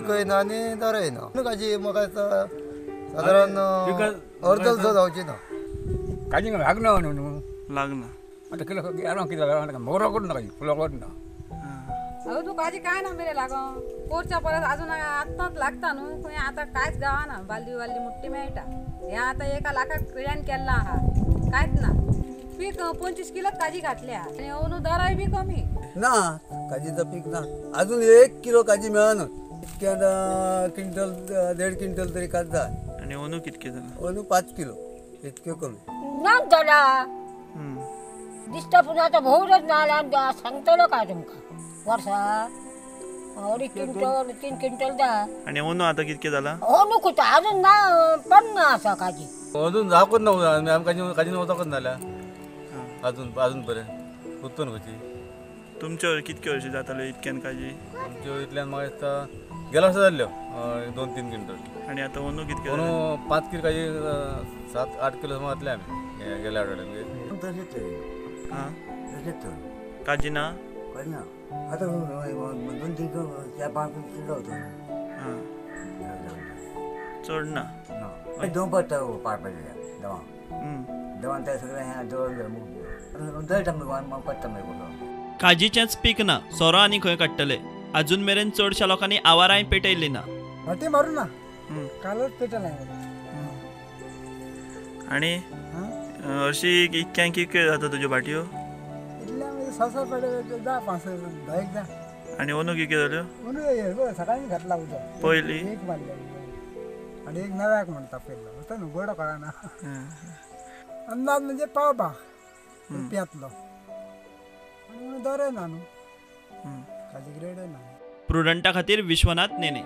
पिकय ना आनी दरय ना. काजी म्हाका सादारण अर्द सुद्दां जावची ना. काजी लागना न्हू, लागना. आतां किलो कितें जालां, मोरो करून ना, फुलां करून ना. अगं तू काजी काय ना मेरे लागो पोरच्या परत अजून आत्ताच लागता न्हू खंय आतां कांयच गावना. बाल्ली बाल्ली मुट्टी मेळटा. हें आतां 1 लाखाक रेंट केल्ला आहा, कांयच ना. पीक 25 किलो काजी घातल्या आनी अंदू दरय बी कमी ना. काजीचं पीक ना अजून, 1 किलो काजी मेळना. इतक्या क्विंटल 1.5 क्विंटल तरी काज जाय. आनी अंदू कितके जाला? अंदू 5 किलो, इतक्यो कमी ना जाला दिसता. पूण आतां भोवच ना जाल्यार सांगतलो काय तुमकां? वर्सा 2.5 क्विंटल 3 क्विंटल जाय. आनी अंदू आतां कितके जाला? अंदू कुठं अजून ना, पण ना आसा काजी. अजून जावकच ना, आमकां काजी वचकच ना अजून अजून पर्यंत उत्पन्न खंयची. तुमच्या कितके वर्षी जाताले इतक्यान काजी? आमच्यो इतल्यान म्हाका दिसता गेल्या वर्सा जाल्ल्यो 2-3 क्विंटल. आनी आतां अंदू कितके? अंदू 5 किलो काजी, 7-8 किलो घातले आमी गेल्या आठवड्यान. हां, काजी ना? आतां 2-3 4-5 किलो होतो. चड ना? दोन पडटा पार पडल्या दवा दवान ते सगळें दळटा पडटा मागीर. काजीचेंच पीक ना, सोरो आनी खंय काडटले? अजून मेरेन चडश्या लोकांनी आवारांय पेटयली ना. फाटी मारू ना, कालच पेटला. आनी अशी इतक्यान कितक्यो जाता तुज्यो भाटयो? इतल्या म्हणजे 6-7 पडले, 10-5 10 जा. आनी अंदू कितक्यो जाल्यो? अंदू सकाळी घातला उदक पयली एक मारले आनी एक नव्याक म्हणटा पेरलो. आतां न्हू गोडो कळना. अंदाज म्हणजे पाव भाग रुपयांतलो. आनी दरय ना न्हू, काजी ग्रेडय ना. प्रुडंटा खातीर विश्वनाथ नेने.